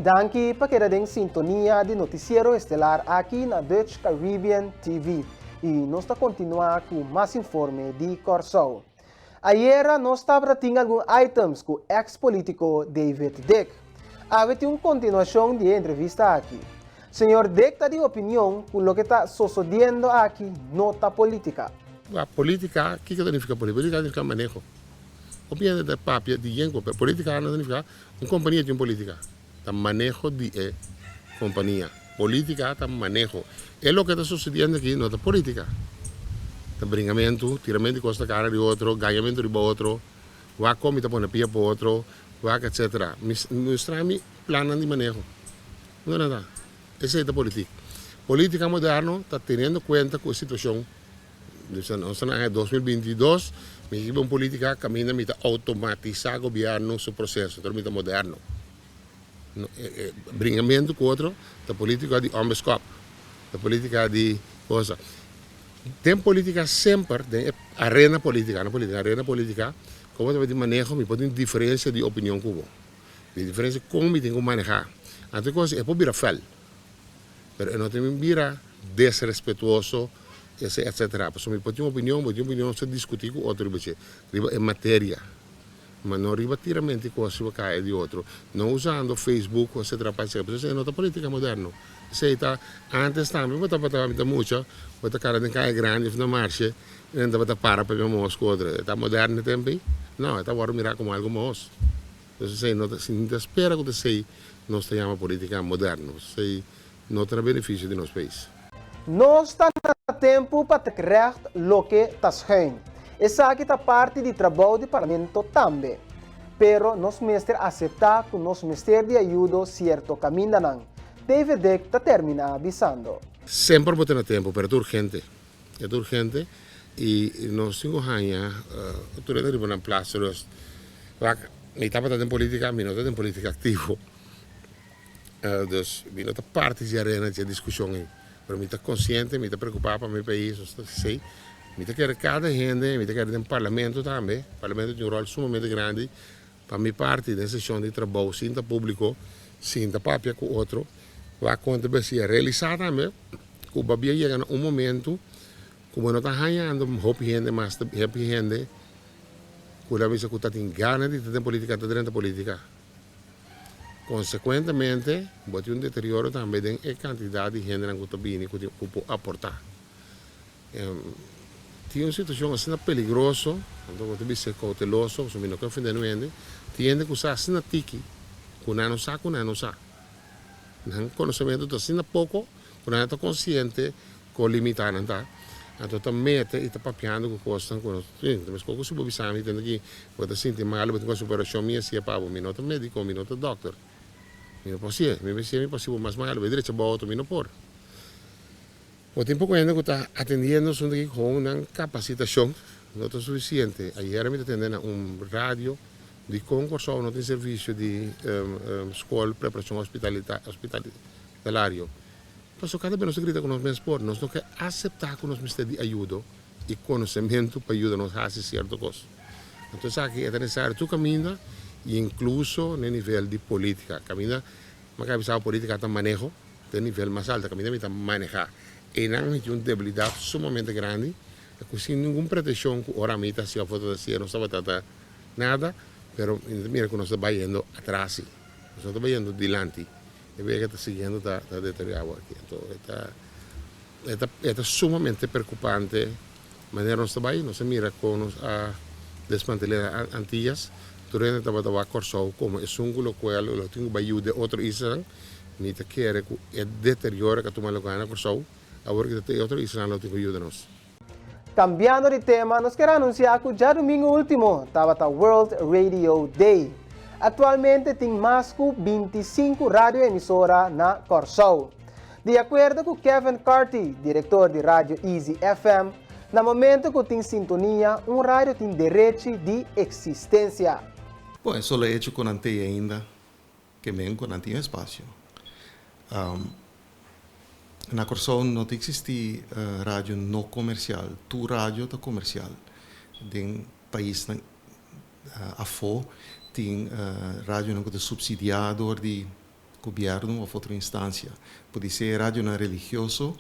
Danki pa keda den sintonia di Noticiero Estelar aki na Dutch Caribbean TV. I nos ta kontinuá ku mas informe di Kòrsou. Ayera nos tabata tin algun items ku eks polítiko David Dick. Awe tin un kontinuashon di e entrevista aki. Señor Dick ta di opinion ku loke ta sosodiendo aki no ta polítika. Polítika, kiko ta nifiká polítika? Polítika ta nifiká maneho. Hopi hende ta papia di yen ku polítika no ta nifiká un kompania tin polítika. Ta maneho di e kompania. Polítika ta maneho. E loke ta sosediendo aki no ta polítika. Ta bringamentu, tiramentu di kos na kara di otro, gañamentu riba otro, wak kon mi ta pone pia pa otro, wak etsetera. Mustra mi plannan di maneho. No na ta. Esei ta politik. Politika moderno ta teniendo kuenta ku e situashon. Nos ta na aña 2022, mi hiba un politika kaminda mi ta outomatisá gobièrnu su proseso, entonces mi ta moderno. Bringamentu ku otro ta politika di òmbeskòp, ta politika di cosa. Den politika semper, den e arena politika, no politika, arena politika, komo ta di maneho mi por tin diferensia di opinion ku bo. Di diferensia kon mi tin ku manehá. Anto e kos e por bira fèl, pero e no tin bira desrespetuoso esei etcetera. Pasobra mi por tin opinion, bo tin opinion, nos ta diskutí ku otro riba dje, riba e materia. Ma no riba tiramento di kos riba kaya di otro, no usando Facebook etcetera pa esei, pasobra esei no ta politica moderno. Esei ta antes tambe bo tabata mi ta mucha, bo ta kara den kaya grandi of na marshe, i nan tabata para papia mohos ku otro. E ta moderno e tempo ei? No, e ta wòrdu mirá komo algu mohos. Entonces esei no ta, si mi ta spera ku ta esei nos ta yama politica moderno, esei no ta na benefisio di nos pais. Nos ta na tempu pa trek recht loke ta schuin. Esaki ta parti di trabou di Parlamento tambe. Pero nos mester aseptá ku nos mester di ayudo sierto kamindanan. David Dick ta terminá bisando. Semper bo ta na tempu, pero ta urgente. E ta urgente i nos tin ku haña tur hende riba nan plas. Dus, wak, mi tabata den politica, mi no ta den politica aktivo. Dus mi no ta parti dje arena dje diskushon ei. Pero mi ta konsiente, mi ta preokupá pa mi pais, nos ta esei. Mi ta kere kada hende, mi ta kere den parlamento tambe. Parlamento tin un ròl sumamente grandi pa mi parti den seshon di trabou sinta públiko, sinta papia ku otro, wak kon ta besi realisá tambe ku babia yega na un momento ku bo no ta hañando hopi hende mas, hopi hende ku ta bisa ku ta tin gana di ta den polítika ta drenta polítika. Konsekuentemente, bo tin un deterioro tambe den e kantidat di hendenan ku ta bini ku tin ku por aportá. Tin un situashon asina peligroso, anto bo ta bisa kouteloso, pasobra mi no ke ofendé nu hende, tin hende ku sa asina tiki ku nan no sa ku nan no sa. Nan konosementu ta asina poko ku nan no ta konsiente Kon limitá nan ta. Anto ta mete i ta papiando ku kosnan ku no ta meskos ku si bo bisa mi tende ki bo ta sinti malu bo tin ku hasi operashon mi hasié pa bo. Mi no ta mediko, mi no ta dòkter. Mi no por hasié. Mi hasié mi por hasi bo mas malu. Bo drecha bo outo, mi no por. Bo tin poko hende ku ta atendiendo asuntu aki kon nan kapasitashon no ta sufisiente. Ayera mi ta tende na un radio di kon Kòrsou no tin servisio di skol preparashon hospitalario. Pasobra kada bes nos ta grita ku nos mes por, nos no ke aseptá ku nos mester di ayudo i konosementu pa yuda nos hasi sierto kos. Anto esaki e ta nesesario tur kaminda i inkluso na e nivel di polítika. Kaminda mi a kaba bisa polítika ta maneho ta e nivel mas alto, kaminda mi ta manehá. Einan mi tin un debilidat sumamente grandi ku sin ningun pretenshon ku ora mi ta hasi òf otro ta hasi nos tabata ta nada, pero mi ta mira ku nos ta bayendo atras si, nos no ta bayendo dilanti. E wega ta siguiendo ta ta deteriorá awor aki. Anto e ta e ta e ta sumamente preokupante manera nos ta bai. Nos a mira kon nos a desmantelá Antillas. Tur hende tabata wak Kòrsou komo esun ku lokual lo tin ku bai yuda e otro islanan. Mi ta kere ku e deterioro ku a tuma lugá na Kòrsou awor ki ta e otro islanan lo tin ku yuda nos. Cambiando di tema, nos kier anuncia cu djadomingo ultimo tabata World Radio Day. Actualmente tin mas cu 25 radioemisora na Corsou. Di acuerdo cu Kevin Carty, director di Radio Easy FM, na momento cu tin sintonia, un radio tin derechi di existencia. Bon, e solo hecho cu nan tei ainda ke men ku nan tin espasio. Na Kòrsou no ta eksistí radio no komersial, tur radio ta komersial. Den paisnan afó tin radionan ku ta supsidiá dor di. gobièrnu òf otro instansia. Podisé e radionan religioso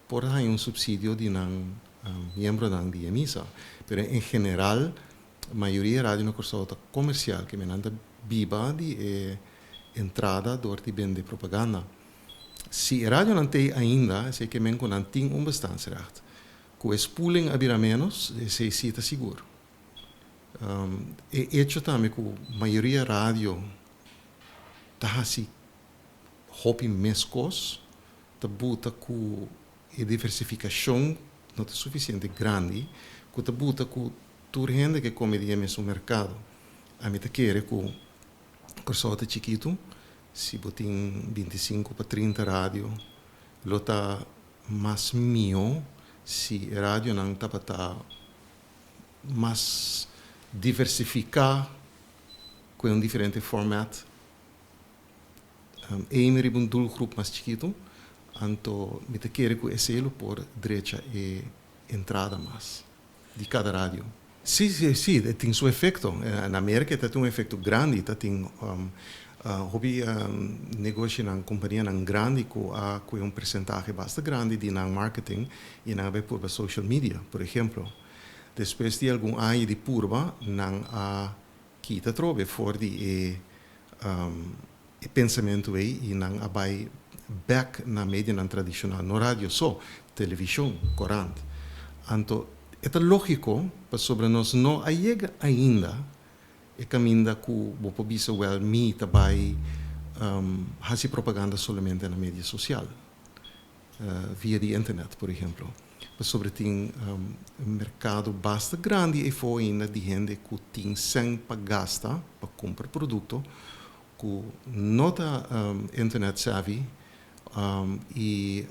por haña un supsidio di nan miembronan di e misa, pero en general mayoria radio na Kòrsou ta komersial, ke nan ta biba di e entrada dor di bende propaganda. Si e radionan t'ei ainda, esei ke men ku nan tin un bestaansrecht. Ku e spuling a bira ménos, esei si ta sigur. E echo tambe ku mayoria radio ta hasi hopi meskos, ta buta ku e diversifikashon no ta sufisiente grandi, ku ta buta ku tur hende ke kome di e mesun merkado. Ami ta kere ku Kòrsou ta chikitu, si bo tin 25 pa 30 radio lo ta mas mihó si e radionan tabata mas diversifiká ku e un diferente format. Aim riba un doelgroep mas chikitu, anto mi ta kere ku esei lo por drecha e entrada mas di kada radio. Sí, sí, sí, e tin su efekto. Na Merka e ta tin un efekto grandi, ta tin hopi negoshinan, kompanianan grandi ku a kohe un persentahe basta grandi di nan marketing i nan a bai purba social media, por ehemplo. Despues di algun aña di purba, nan a kita atrobe for di e e pensamentu ei i nan a bai bek na medianan tradishonal, no radio so, televishon, korant. Anto e ta lógiko pasobra nos no a yega ainda e kaminda ku bo por bisa wèl mi ta bai hasi propaganda solamente na media sosial. Via di internet, por ehemplo. Pasobra tin merkado basta grandi eyfo ainda di hende ku tin sèn pa gasta pa kumpra produkto ku no ta internet savvy i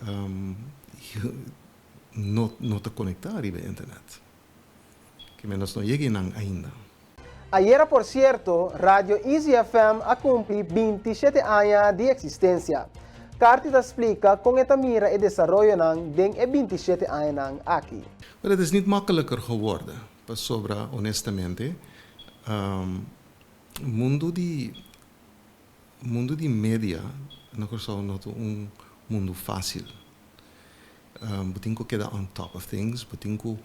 no ta konektá riba internet. Ke menos no yega einan ainda. Ayera por sierto, Radio Easy FM a kumpli 27 aña di eksistensia. Carty ta splika kon e ta mira e desaroyonan den e 27 añanan aki. Maar het is niet makkelijker geworden, pasobra honestamente mundu di mundu di media na Kòrsou no ta un mundu fásil. Bo tin ku keda on top of things, bo tin ku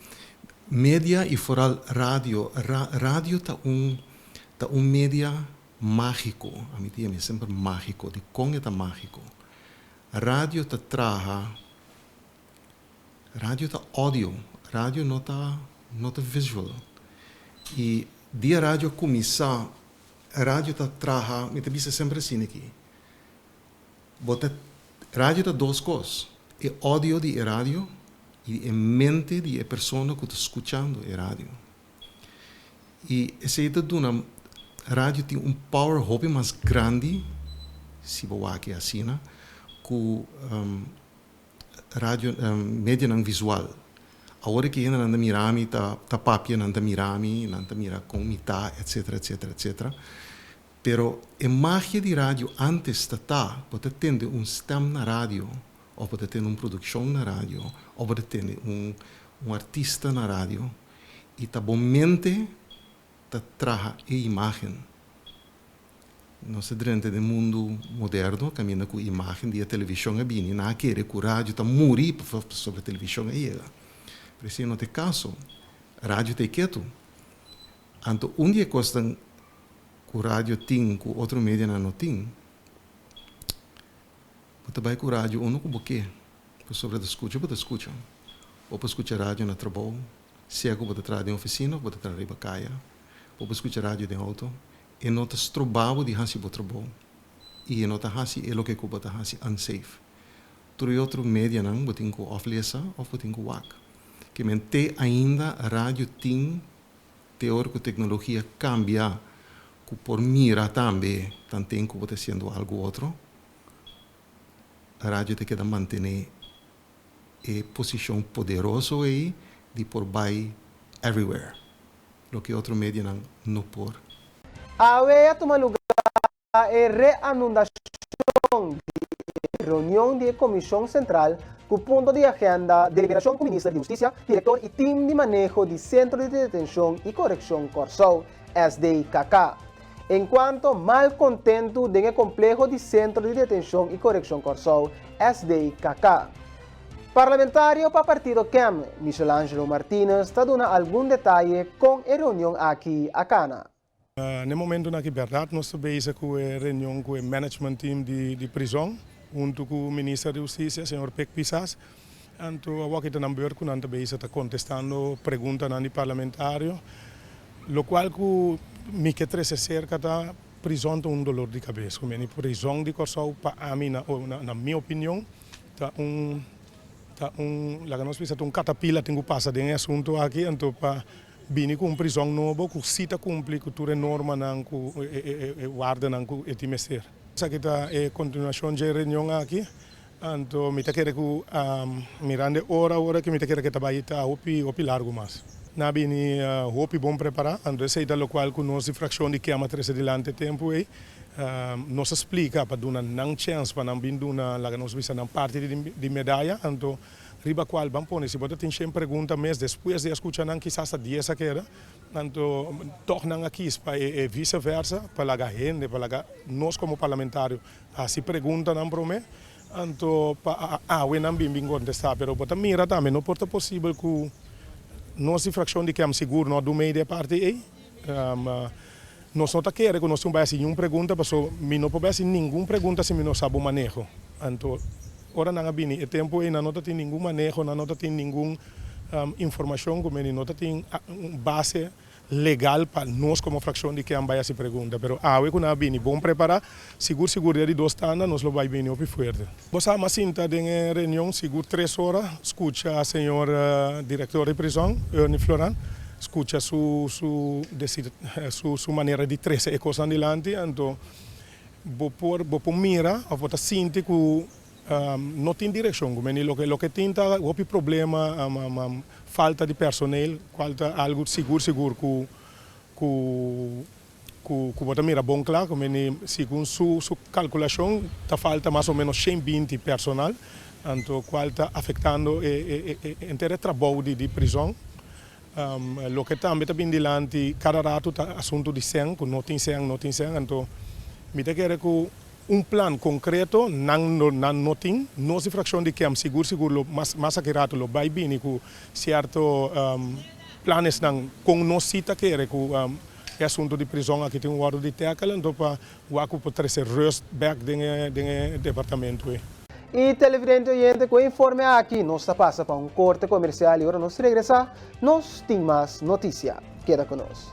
media i foral radio, radio ta un ta un media mágiko, ami ta yama e semper mágiko, dikon e ta mágiko? Radio ta traha, radio ta audio, radio no ta no ta visual i dia radio a kuminsá radio ta traha, mi ta bisa semper asina aki. Bo ta radio ta dos kos, e audio di e radio i e mente di e persona ku ta skuchando e radio. I esei ta duna radio tin un power hopi mas grandi, si bo wak e asina, ku radio medianan visual. Awor ki hendenan ta mira mi ta ta papia, nan ta mira mi, nan ta mira kon mi ta, etcetera, etcetera, etcetera. Pero e magia di radio antes ta ta bo ta tende un stem na radio of bo ta tende un produccion na radio of bo ta tende un un artista na radio y ta bo mente ta traha e imagen. Nos ta drenta den mundo moderno caminda cu imagen di e television a bini nan a kere cu radio ta muri pasobra television a yega. Pero esey no ta e caso. Radio ta e ketu. Anto un di e cosnan ku radio tin ku otro medianan no tin, bo ta bai ku radio unda ku bo ke, pasobra ta skucha bo ta skucha. Bo por skucha radio na trabou, sea ku bo ta traha den ofisina òf bo ta traha riba kaya, bo por skucha radio den outo, e no ta stroba bo di hasi bo trabou i e no ta hasi e loke ku bo ta hasi unsafe. Tur e otro medianan bo tin ku òf lesa òf bo tin ku wak. Ke men te ainda radio tin Te ora ku teknologia kambia ku por mira tambe tanten ku bo ta hasiendo algu otro, radio ta keda mantené e posishon poderoso ei di por bai everywhere, loke otro medianan no por. Awe a tuma lugar e reanudashon di e reunion di e Komishon Sentral ku punto di agenda deliberashon ku Minister di Hustisia, Direktor i tim di maneho di Sentro di Detenshon i Korekshon Kòrsou, SDKK. Enkuanto malkontentu den e kompleho di Sentro di Detenshon i Korekshon Kòrsou, SDKK. Parlamentario pa partido KEM, Michelangelo Martinus ta duna algun detaye kon e reunion aki a kana. Na e momentonan aki bèrdat nos ta bezig ku e reunion ku e management team di prizòn huntu ku Minister di Hustisia, señor Pik Pisas. Anto awor aki ta nan beurt ku nan ta bezig ta kontestando preguntanan di parlamentario. Lokual ku mi ke trese serka ta prizòn ta un dolor di kabes. Ku meni prizòn di Kòrsou pa ami na na mi opinion ta un ta un laga nos bisa ta un katapila tin ku pasa den e asuntu aki anto pa Bini ku un prizòn nobo ku si ta kumpli ku tur e normanan ku e wardanan ku e tin mester. Esaki ta e kontinuashon dje reunion aki. Anto mi ta kere ku mirando e ora ora ki mi ta kere ku e ta bai ta hopi hopi largu mas. Nan a bini hopi bon prepará, anto esei ta lokual ku nos di frakshon di KEM a trese dilanti e tempu ei. Nos a splika pa duna nan chèns pa nan bin duna laga nos bisa nan parti di medaya, anto riba cual ban pone si bo ta tin shen pregunta mes despues di a scucha nan kisas ta dies a keda anto tog nan a kis pa e vice versa pa laga hende pa laga nos como parlamentario haci preguntanan prome anto pa awe nan bin bin contesta pero bo ta mira tambe no por ta posibel cu nos di fraccion di kem sigur no a dun mey di e parti ey nos no ta kere cu nos tin bay haci niun pregunta paso mi no por bay haci ningun pregunta si mi no sa bo maneho anto Ora nan a bini e tempu ei nan no ta tin ningun maneho, nan no ta tin ningun informashon ku meni no ta tin un base legal pa nos komo frakshon di KEM bai hasi pregunta. Pero awe ku nan a bini bon prepará, sigur sigur dia di dos tanda nos lo bai bini hopi fuerte. Bo sa mas sinta den e reunion sigur tres ora, skucha señor direktor di prizòn, Ernie Floran, skucha su su su manera di trese e kosnan dilanti, anto Bo por bo por mira of bo ta sinti ku no tin direkshon ku meni loke loke tin ta hopi problema falta di personeel kual ta algu sigur sigur ku ku ku ku bo ta mira bon kla ku meni segun su su kalkulashon ta falta mas o menos 120 personal anto kual ta afektando e e e henter e trabou di di prizòn. Loke tambe ta bin dilanti kada ratu ta asuntu di sèn, ku no tin sèn, no tin sèn. Anto mi ta kere ku un plan konkreto nan lo nan no tin. Nos di frakshon di KEM sigur sigur lo mas mas aki ratu lo bai bini ku sierto planesnan kon nos si ta kere ku e asuntu di prizòn aki tin un wòrdu di tèkel anto pa wak ku por trese rust bèk den e den e departamentu ei. Y televidente oyente cu e informe aki nos ta pasa pa un corte comercial y ora nos regresa nos tin mas noticia. Keda cu nos.